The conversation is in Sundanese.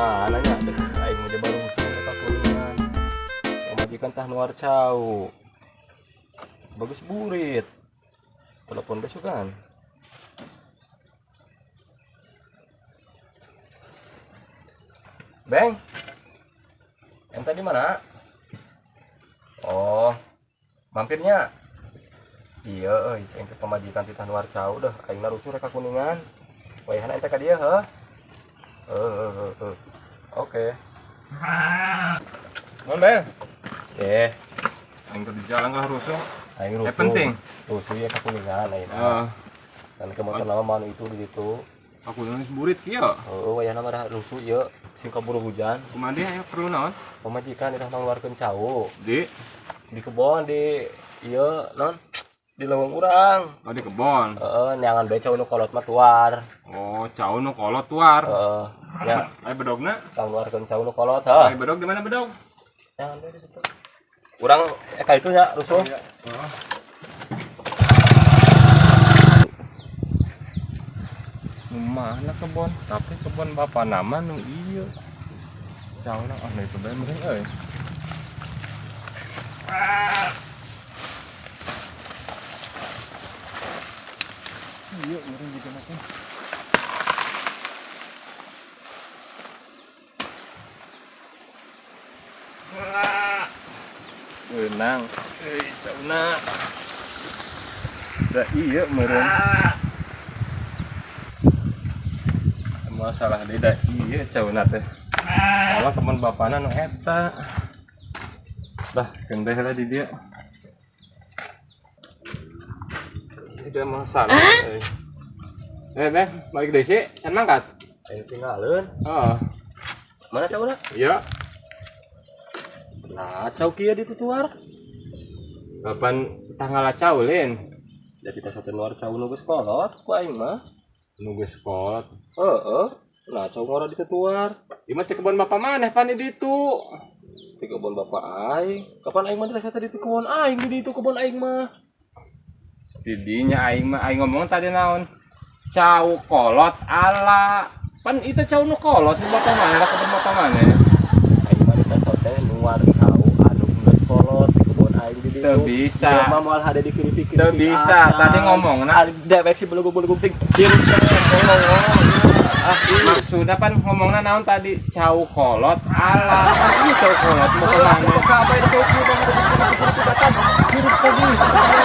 Mana nya? Deh, aing mah baru ka Kuningan. Pamajikan tah nuar cau. Bagus burit. Telepon besok kan. Beng. Ente di mana? Oh, mampirnya. Iya, euy, sing teh pamajikan titah nuar cau dah, aing rusuh rek ka Kuningan. Wayahna ente ka dieu heuh. Heuh heuh heuh. Oke. Mon, Bel. Eh, Aing teh di jalan lah rusuh. Aing rusuh. Eh, penting. Rusuh ya ka Kuningan ayeuna. Ah, Kan ke motor nama manu itu di ditu. Aku nulis burit kieu. Heeh, wayahna mah dah rusuh ieu sing kaburu hujan. Kumaha dia aya perlu naon? Pamajikan udah ngeluarkeun cau Di di kebon di ieu non di leuweung urang. Oh, di kebon. Heeh, neangan bae cau nu kolot mah tuar. Oh, cau nu kolot tuar. Heeh. Nya, Aya bedogna? ngeluarkeun cau nu kolot, heuh. Aya bedog di mana bedog? Neangan bae di situ. Urang ka itu nya rusuh. Iya. Oh. Mana kebon? Tapi kebon bapak nama nu ieu. Cauna ah nu itu bae meureun euy. Iya, meureun juga macam. Beunang. Euy, cauna. Da iya meureun. Masalah deui da iya cauna teh. Kalau kebon bapana nu eta. Dah, keun bae heula di dieu. Tidak masalah. Euy. Eh, Beh, balik deui sih, can mangkat. Aing tinggalin. Oh, Mana cauna? Iya. Nah, cau kieu di tutuar. Kapan tanggal cau lin? Jadi tas satu nuar cau nu geus kolot ku aing mah. Nu geus kolot. Heeh. Nah, cau ngora di tutuar. Ieu mah teh kebon bapak maneh pan di ditu. Di kebon bapak aing. Kapan aing mah di di kebon aing di ditu kebon aing mah. Didinya aing mah aing ngomong tadi naon? Cau kolot ala. Pan itu cau nu kolot di bapak maneh lah kebon bapak maneh. Aing mah di tas teh nuar cau anu geus kolot di kebon aing di ditu. Teu bisa. Ieu mah moal hade di kiri-kiri. Teu bisa, tadi ngomongna. Ari dewek si belugug-belugug ting. Hirup teh ngomong. Ah, iya. Maksudnya pan ngomongna naon tadi? Cau kolot ala. Ieu cau kolot mau ke mana? Kabeh cau kieu mah hirup tadi.